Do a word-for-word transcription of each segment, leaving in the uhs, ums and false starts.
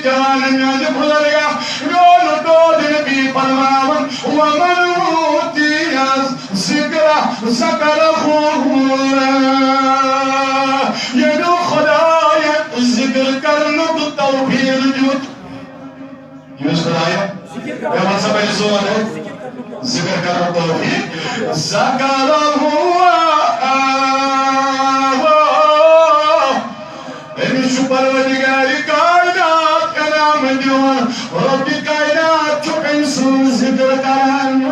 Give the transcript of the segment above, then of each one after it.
جوان میانہِ بزرگا، میون دود نبی فرماوان، ومن اوتی ذکر ذکر۔ ییٚمہِ خدایَن ذکر کرنُک توفیق دیُت۔ یُس خدایَن، مےٚ وَن سا پنٛنِس زُبانہِ، ذکر کرنُک توفیق، ذکر ہوا۔ أمِس چھُ پروردگار کائنات انعام دِوان۔ رب کائنات چھُ أمۍ سُنٛد ذکر کران۔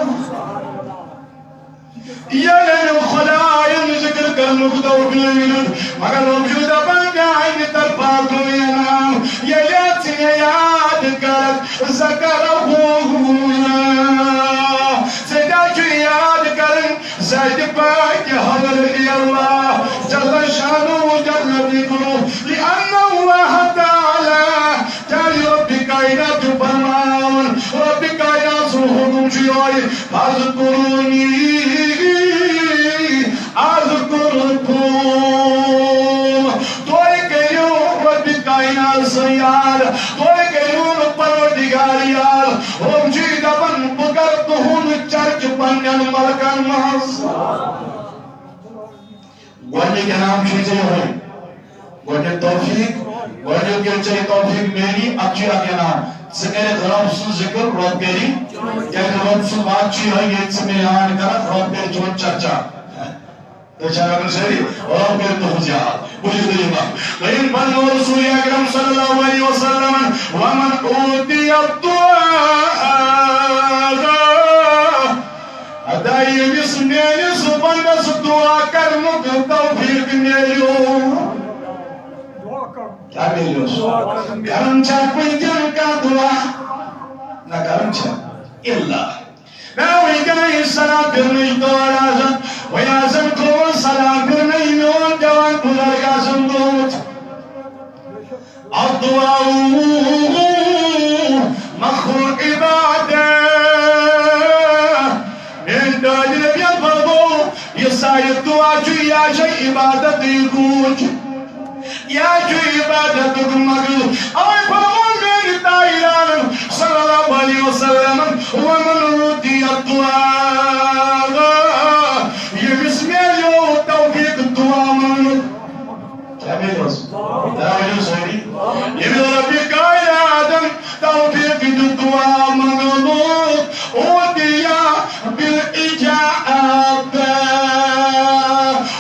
ییٚلہِ أمۍ خدایَن ذکر کرنُک توفیق دیُت، مگر رب چھُ دپان، میانہِ طرفہٕ گوٚو انعام۔ ییٚلہِ ژٕ مےٚ یاد کرکھ، ذکرہ۔ ژےٚ کیٛاہ چھُ یاد کرٕنۍ؟ ذاتِ پاکِ حضرت اللہ جل شانہ جل ذکرہ، لأن اللہ تعالیٰ، کیٛازِ ربِ کائنات چھُ فرماوان، ربِ کائنات سُنٛد حکم چھُ یِہوٚے، فاذکرونی اذکرکم۔ تُہۍ کٔرِو ربِ کائنات سٕنٛز یاد، تُہۍ کٔرِو نہٕ پروردگار یاد۔ رب چھُ دپان، بہٕ کرٕ تُہُنٛد چرچہٕ پننٮ۪ن ملکن منٛز۔ گۄڈٕنیُک انعام چھُے ژےٚ یِہوٚے۔ گۄڈٕنیُک توفیق، گۄڈٕنیُک ییٚلہِ ژےٚ یہِ توفیق میلی، اَتھ چھُے اَکھ انعام۔ ژٕ کَرَکھ رۄب سُنٛد ذِکر، رۄب کَرِ، کیٛازِ رۄب سُنٛد وعدٕ چھُ یِہوٚے، ییٚلہِ ژٕ مےٚ یاد کَرَکھ، رۄب کَرِ چون چرچا۔ تُہۍ چھا رَٹان سٲری؟ رۄب کَرِ تُہٕنٛز یاد۔ وٕچھِو تُہۍ یہِ وَتھ۔ دوٚیِم فرموو رسول اکرم صلی اللہ علیہ وسلمن، ومن اوتی الدعاء۔ ادا ییٚمِس میٲنِس بندس دعا کرنُک توفیق میلیو۔ کیٛاہ میلیوس؟ کران چھا کُنہِ دِنہٕ کانٛہہ دعا؟ نہ کران چھا؟ الا۔ مےٚ وٕنکیٚنٕے سلام پھِرنٕچ دور آسان، وۄنۍ آسان تھوٚومُت سلام پھِرنٕے میون جوان بزرگ آسان تھوٚومُت۔ الدعاء مخ العبادة۔ میٲنۍ تاج نبیَن فرموو، یہِ سا یہِ دعا چھُ، یہِ چھُ عبادتٕے گوٗج، یہِ چھُ عبادتُک مغز۔ اوے فرموو میٲنۍ تاجدارن صلی اللہ علیہ وسلم، ومن اوتی الدعاء، ییٚمِس میلیو توفیق دعا منٛگنُک۔ کیٛاہ میلیوس؟ دعا ؤنِو سٲری۔ ییٚمہِ رۄبِ کائناتن توفیق دیُت دعا منٛگنُک، اوتیہ بالاجابہ۔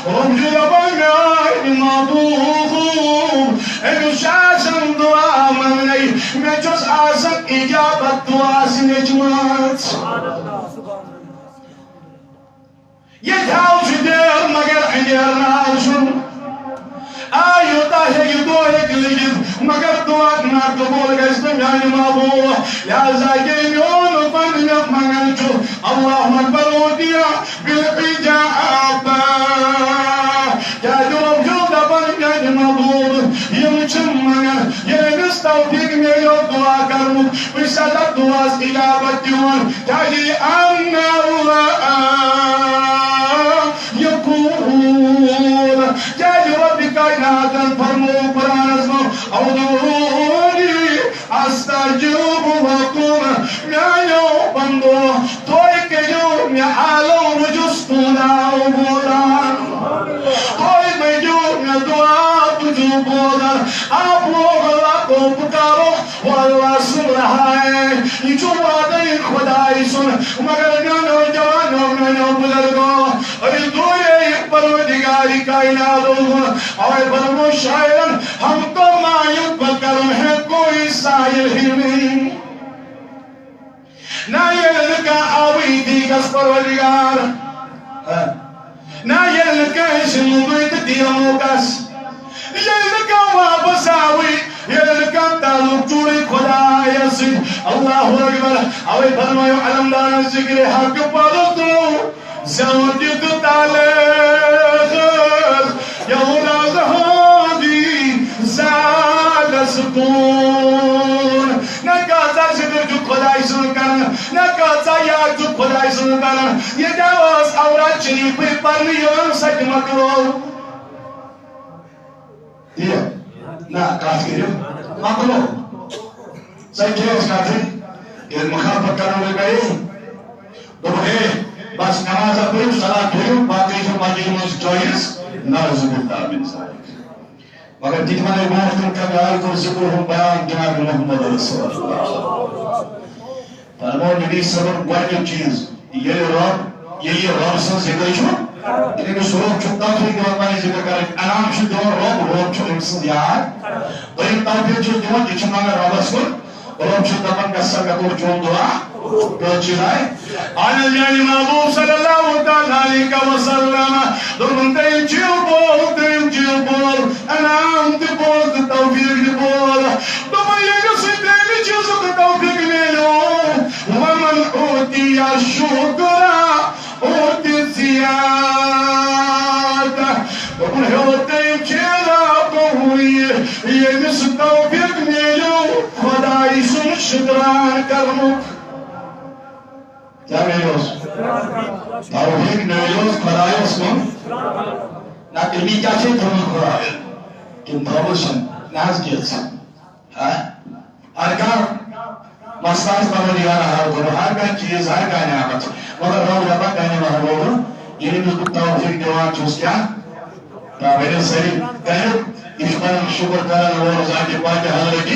رۄب چھُ دَپان، میٛانہِ محبوٗب، أمِس چھِ آسان دعا منٛگنَے، مےٚ چھُس آسان اجابت دعا سٕنٛز ہیٚچھمٕژ۔ ییٚتہِ ہاو چھُ دیر مگر اندیر نار چھُنہٕ۔ آ، یوٗتاہ ہیٚکہِ دۄہ ہیٚکہِ لٔگِتھ، مگر دعا ناقبوٗل گژھِ نہٕ میانہِ محبوب۔ لہذا ییٚلہِ میون بنٛدٕ مےٚ منٛگان چھُ، اللہ اکبر اوتیہ بالاجابہ۔ کیٛازِ رۄب چھُ دَپان میانہِ محبوب، یِم چھِ منٛگان، ییٚلہِ أمِس توفیق میلیو دعا کرنُک، بہٕ چھُس دعاہَس اجابت دِوان۔ کیٛازِ؟ لأن اللہ یقول، کیٛازِ رۄبِ کائناتن فرموو قرآنس منٛز، ادعونی استجب لکم، میانیو بندو، تُہۍ کٔرِو مےٚ آلو، بہٕ چھُس تُہُنٛد آلو بوزان۔ تُہۍ منٛگِو مےٚ دعا، بہٕ چھُس بوزان۔ آپ لوگ اللہ کو پکارو، وہ اللہ سن رہا ہے۔ یہِ چھُ وعدے خدای سُنٛد۔ مگر میانیو جوانو، میانیو بزرگو، أسۍ دوٗرے پروردگار کائنات۔ اوے فرموو شاعرن، ہم تو مایوب کرم ہے، کوئی سائل ہی نہیں۔ نہ ییٚلہِ نہٕ کانٛہہ آوٕے دیٖگس پروردگار۔ ہا۔ نہ ییٚلہِ نہٕ کٲنٛسہِ لوٚگُے تہٕ دیٖمو کس۔ ییٚلہِ نہٕ کانٛہہ واپس آوٕے، ییٚلہِ نہٕ کانٛہہ تعلق جوڑے خدایس سۭتۍ۔ اللہ اکبر۔ اوے فرمایو علمدارن ذکرِ حق پرو تو زیادٕ تہٕ تعلق۔ یہودا زہادی زال سکون۔ نہ کۭژاہ ذکر چھُ خداے سُنٛد کران، نہ کۭژاہ یاد چھُ خداے سُنٛد کران۔ ییٚتہِ ٲس عورت شریٖفٕے پرنہٕ یِوان، سۄ تہِ مۄکلٲو۔ یہِ؟ نہ، کتھ کٔرِو، مۄکلٲو۔ سچ اوس کتھٕے۔ ییٚلہِ مخالفت کرن وٲلۍ گٔیے، دوٚپُکھ، "ہے، بس نماز پٔرِو، صلاة پٔرِو، باقٕے چھِ مسجدِ منٛز جٲیِز۔" نعوذ باللہ من ذالک۔ مگر تِتہِ وَنَے برونٛٹھ کُن کَتھ، آیہِ کوٚر ذِکر ہُنٛد بیان جناب محمد رسول اللہ۔ فرموو نبی صٲبن گۄڈٕنیُک چیٖز، ییٚلہِ رۄب، ییٚلہِ یہِ رۄب سٕنٛز ذِکر چھُ، ییٚلہِ أمِس رۄب چھُ توفیٖق دِوان پَنٕنۍ ذِکر کَرٕنۍ، انعام چھُ دِوان رۄب، رۄب چھُ أمۍ سٕنٛز یاد۔ دوٚیِم توفیٖق چھُس دِوان، یہِ چھُ منٛگان رۄبَس کُن، رۄب چھُ دَپان، "گژھ سا، مےٚ کوٚر چون دُعا۔" کٔژ چیٖز آے؟ اہن حظ، میانہِ محبوب صلی اللہ تعالیٰ علیہ وسلم دوٚپُن، "تٔمۍ چیٖو بول، تٔمۍ چیٖو بول، انعام تہِ بول تہٕ توفیٖق تہِ بول۔" دوٚپُن، ییٚمِس سۭتۍ ترٛیٚیِمہِ چیٖزُک توفیٖق میلیو، وَمَنْ أُوتِیَ الشُّکْرَ أُوتِیَ الزِّیَادَةَ۔ دوٚپُن، ہیوٚت تٔمۍ چیٖز آو توفیٖق، ییٚمِس توفیٖق میلیو خۄدایہِ سُنٛد شُکران کرنُک۔ کیٛاہ میلیوس؟ توفیٖق میلیوس خۄدایَس کُن۔ نہ، تٔمی کیٛاہ چھے تھٲومٕژ خۄدایَن؟ کِنہٕ تھٲومٕژ چھَنہٕ؟ نہ حظ، کینٛہہ۔ ہا؟ ہر کانٛہہ مسلہٕ آسہِ پروردگار حال کوٚرمُت، ہر کانٛہہ چیٖز، ہر کانٛہہ نعمت۔ مگر رۄب دَپان، میٛانہِ محبوبہٕ، ییٚلہِ أمِس بہٕ توفیٖق دِوان چھُس، کیٛاہ؟ آ، ؤنِو سٲری، کٔرِو۔ یہِ چھُ وَنان شُکُر کَرَن وول ذاتِ پاکِ حضرتِ۔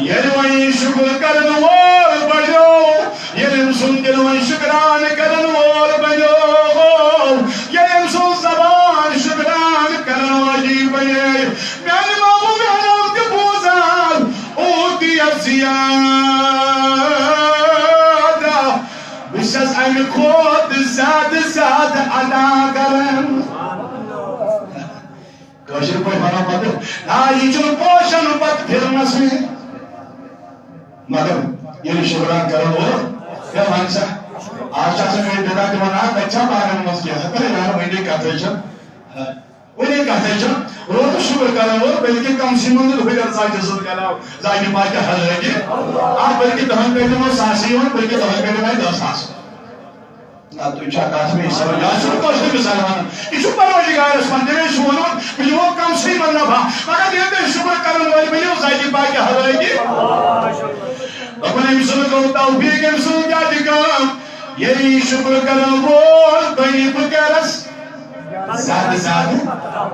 ییٚلہِ وۄنۍ شُکُر کَرَن وول بَنیو، ییٚلہِ أمۍ سُنٛد دِل وۄنۍ شُکران کَرَن وول بَنیو، ییٚلہِ أمۍ سُنٛد زبان شُکران کَرَن واجی بَنے، میٛانہِ محبوٗبِ حرام تہِ بوزان، أُوتِیَ الزِّیَادَةَ۔ بہٕ چھَس اَمہِ کھۄتہٕ زیادٕ، زیادٕ عطا کران۔ کٲشِر پٲٹھۍ وَنو پَتہٕ، آ، یہِ چھُنہٕ پوشان پَتہٕ پھِرنَس منٛز۔ مگر ییٚلہِ شُکران کرو، ہے وَن سا، آز چھِ آسان کٲنٛسہِ بِدعت تہِ وَنان، تَتہِ چھا پانَن منٛز کینٛہہ؟ ہے، یارٕ، وۄنۍ گٔے کَتھٕے چھےٚ۔ وۄنۍ ییٚلہِ کَتھٕے چھِ، روزٕ شُکُر کَرَن وول، بلکہِ کَم سے کَم دِ ہُرٮ۪ر ژَتجی زٕ کَلاو، ژَتجی پاکہِ حضرت۔ آ، بلکہِ دَہَن پٮ۪ٹھ دِمو ساسٕے یوت، بلکہِ دَہَن پٮ۪ٹھ دِمو دَہ ساس۔ آ، تُہۍ چھا کَتھ مےٚ سَمجھ؟ آ، چھُنہٕ کٲشرِ مِثال وَنان۔ یہِ چھُ پروردگارَس وَنان، تٔمۍ چھُ ووٚنمُت، بہٕ دِمو کَم سے کَم نفع۔ مگر ییٚلہِ تُہۍ شُکُر کَرَن وٲلۍ بٔنِو، ژَتجی پاکہِ حضرت۔ دوٚپُن، أمۍ سُنٛد گوٚو توفیٖق، أمۍ سُنٛد کیٛاہ تہِ کٲم۔ ییٚلہِ یہِ شُکُر کَرَن وول بَنہِ، بہٕ کَرَس زیادٕ زیادٕ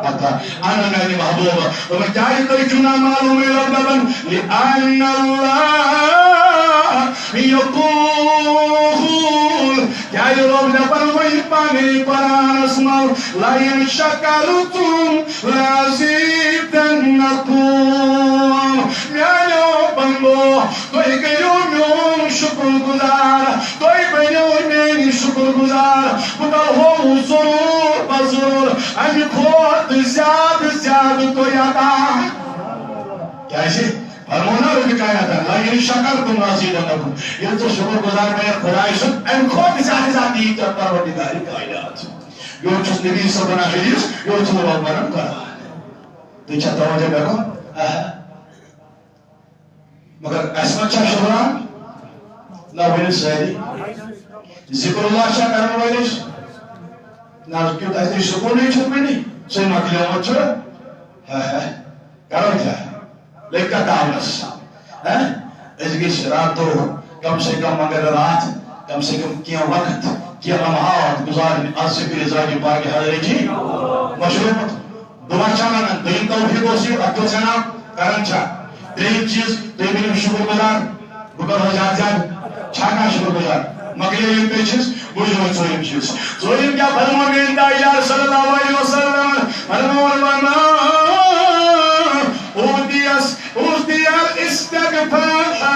پَتہ۔ اَنُن میٛانہِ محبوٗبہ۔ دوٚپُن، کیٛازِ تۄہہِ چھُو نہ معلوٗمٕے؟ رۄب دَپان، لِأَنَّ اللَّهَ یَقُولُ، کیٛازِ رۄب دَپان وۄنۍ پَنٕنۍ قرآنَس منٛز، لَئِن شَکَرْتُمْ لَأَزِیدَنَّکُمْ۔ میٛانیو بندو، تُہۍ کٔرِو میون شُکُر گُزار، تُہۍ بٔنِو میٲنۍ شُکُر گُزار، بہٕ کرہو ضروٗر پتہٕ ضروٗر اَمہِ کھۄتہٕ زیادٕ، زیادٕ تۄہہِ عطا۔ کیٛازِ؟ فرموو نا رۄبِ کائناتن، لَئِن شَکَرْتُمْ لَأَزِیدَنَّکُمْ۔ ییٚلہِ ژٕ شُکُر گُزار بَنَکھ خۄداے سُنٛد، اَمہِ کھۄتہٕ زیادٕ، زیادٕ دِیہِ ژےٚ پروردگارِ کائنات۔ یورٕ چھُس نبی صٲبَن حدیث، یورٕ چھُس رۄب وَنان قرآن۔ تُہۍ چھا توجہ مےٚ کُن؟ آہا۔ مگر اَسہِ ما چھا شُکران؟ نہ، ؤنِو سٲری۔ ذِکرُ اللہ چھا کرن وٲلۍ أسۍ؟ نہ، کیُتھ اَسہِ نِش سکوٗنٕے چھُنہٕ وٕنہِ۔ سُے مۄکلیومُت چھُ۔ ہا، ہا۔ کرو کیٛاہ؟ لٔگۍ کَتھ تاونَس۔ ہا؟ أسۍ گٔژھۍ راتو، کم سے کم مگر راتھ، کم سے کم کینٛہہ وقت، کینٛہہ لمحات گُزارٕنۍ اَتھ ذِکرِ ذاتِ پاکِ حضرتِ مشروٗبَس۔ دُعا چھا منٛگان؟ دوٚیِم توفیٖق اوس یہِ، اَتھ اوس وَنان، کران چھا؟ ترٛیٚیِم چیٖز، تُہۍ بٔنِو شُکُر گُزار۔ بہٕ کرٕ وۄنۍ زیادٕ زیادٕ۔ چھا کانٛہہ شُکُر گُزار؟ مۄکلے یِم ترٛےٚ چیٖز، بوٗزِو وۄنۍ ژوٗرِم چیٖز۔ ژوٗرِم کیٛاہ فرموو میٛٲنۍ تاجدار صلی اللہ علیہ وسلم؟ فرمووُن، وَمَا أُوتِیَس، أُوتِیَ الاستغفار۔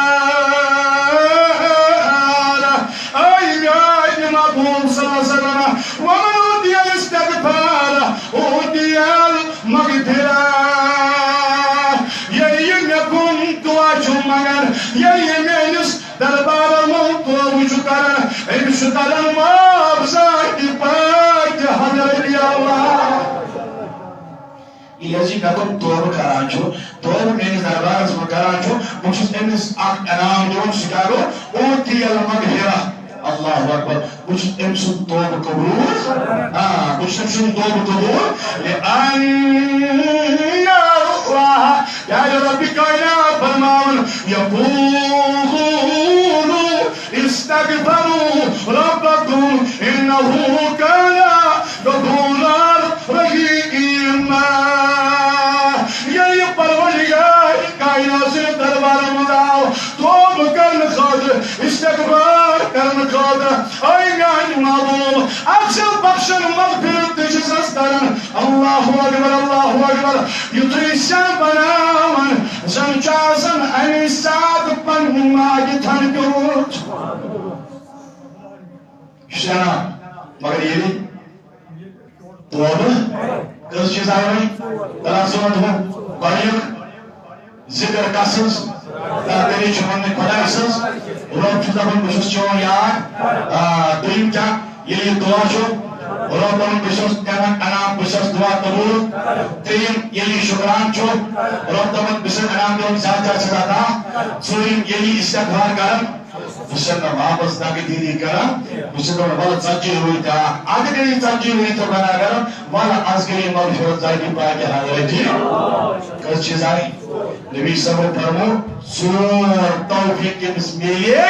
اے میٛانہِ محبوب صلی اللہ علیہ وسلم، وَمَا أُوتِیَ الاستغفار، أُوتِیَ المغفرة۔ ییٚلہِ یہِ مےٚ کُن دُعا چھُ منٛگان، ییٚلہِ یہِ میٛٲنِس دربارَس منٛز توبہٕ چھُ کران، أمِس چھُ کران معاف ذاتِ پاکِ حضرتِ اللہ۔ ییٚلہِ حظ یہِ مےٚ کُن توبہٕ کران چھُ، توبہٕ میٛٲنِس دربارَس منٛز کران چھُ، بہٕ چھُس أمِس اکھ انعام دِوان، سُہ کیٛاہ گوٚو؟ أُوتِیَ المغفرة۔ اللہ اکبر۔ بہٕ چھُس أمۍ سُنٛد توبہٕ قبوٗل۔ آ، بہٕ چھُس أمۍ سُنٛد توبہٕ قبوٗل۔ لِأَنَّ اللَّهَ کیٛازِ رۄبِ کائنات فرماوان، یقولون استغفروا ربکم انہ کان غفورا رحیما۔ ییٚلہِ پروردگار کائنات سٕنٛدِ دربارٕ منٛز آو توبہٕ کرنہٕ خٲطرٕ، استغفار کرنہٕ خٲطرٕ، اے میانہِ محبوب، اکھ چھِ بخشن مغفرت تہِ چھِ سس کران۔ اللہ اکبر، اللہ اکبر۔ یُتھُے سیاہ بناوان، زن چھُ آسان امی ساتہٕ پننہِ ماجہِ تھن پیوٗت۔ شینا، مگر ییٚلہِ توبہٕ کٔژ چیٖز آیہِ وۄنۍ؟ تلاسمت ہُہ گۄڈٕنیُک ذکر کس سٕنٛز؟ تہٕ تیٚلہِ چھُ پننہِ خۄدایہِ سٕنٛز۔ رۄب چھُ دپان، بہٕ چھُس چون یار۔ آ، دوٚیِم کیٛاہ؟ ییٚلہِ یہِ دُعا چھُ، رۄب دپان، بہٕ چھُس کران انعام، بہٕ چھُس دُعا قبوٗل۔ ترٛیٚیِم، ییٚلہِ یہِ شُکران چھُ، رۄب دپان، بہٕ چھُس انعام دِوان، زیادٕ زیادٕ چھُس عطا۔ ژوٗرِم، ییٚلہِ یہِ استغفار کران، بہٕ چھُس نہٕ واپس دگہٕ دیٖدی کران، بہٕ چھُس دپان، وَلہٕ ژتجی رۄپیہِ تہِ آ، اَدٕ گٔے ژتجی ؤری تہٕ بناگرم، وَلہٕ از گٔے مغفرت ذاتِ پاکِ حضرتِ۔ کٔژ چیٖز آیہِ؟ نبی صٲبن فرموو، ژور توفیق ییٚمِس میلے،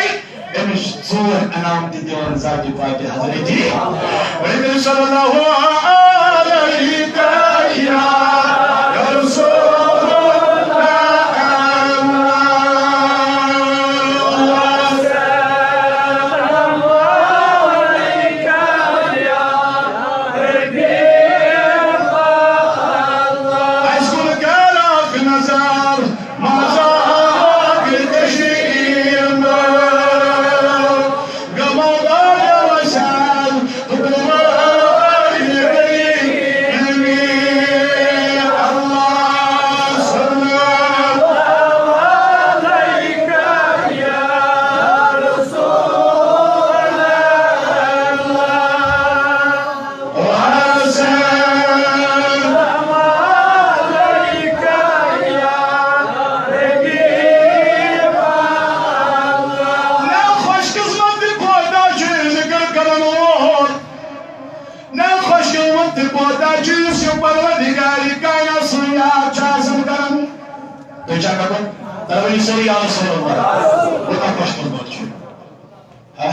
أمِس چھِ ژور انعام تہِ دِوان ذاتِ پاکِ حضرتِ۔ ؤنِو صلی اللہ علیہ یا رسول اللہ۔ اَسہِ کُن کر اکھ نظر، مذاق کٔشیٖرِ منٛز۔ غمو داغو وسان، تو بواری گئی علمی۔ اللہ صلی اللہ علیہ یا رسول اللہ۔ نہ خوش قسمت تہِ کوتاہ چھُ ذکر کرن وول، نہ خوش قسمت تہِ کوتاہ چھُ یُس یہِ پروردگارِ کائنات سُنٛد یاد چھُ آسان کران۔ تُہۍ چھا کران؟ تُہۍ ؤنِو سٲری یا رسول اللہ، کوتاہ خوش قسمت چھُ۔ ہا؟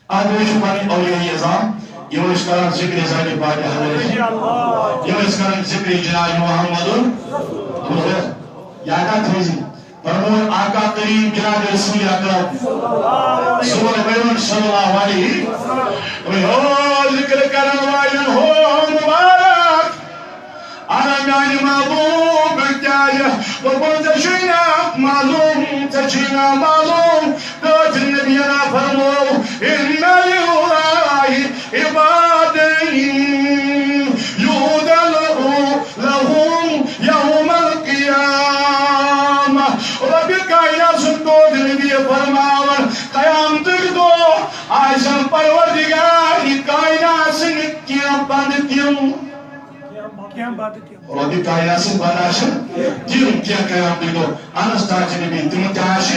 اتھ منٛز چھُ پنٕنۍ اولیاء عظام، یِم ٲسۍ کران ذکر ذاتِ پاکِ حضرت، یِم ٲسۍ کران ذکر جناب محمد۔ یا کتھ تھٲوزِ؟ فرموو آقا کریم جناب رسول اکرم صلی اللہ علیہ وسلم۔ ہو ذکر کرن والٮ۪ن ہو مبارک۔ انا میانہِ محبوب، کیازِ دوٚپُن ژےٚ چھُے نا معلوم، ژےٚ چھُے نا معلوم۔ تاج نبینا فرموو، ان للہ عبادن یؤذن لہم یوم القیامہ۔ رب کائنات سُنٛد تاج نبی فرماوان، قیامتٕکۍ دۄہ آسن پروردگار کائنات سٕنٛدۍ کینٛہہ بندٕ تِم۔ کینٛہہ بندٕ تِم۔ رۄبِ کائنات سٕنٛدۍ بندٕ آسن تِم کینٛہہ قیامتٕکۍ دۄہ۔ انس تاج نبی تِم تہِ آسہِ۔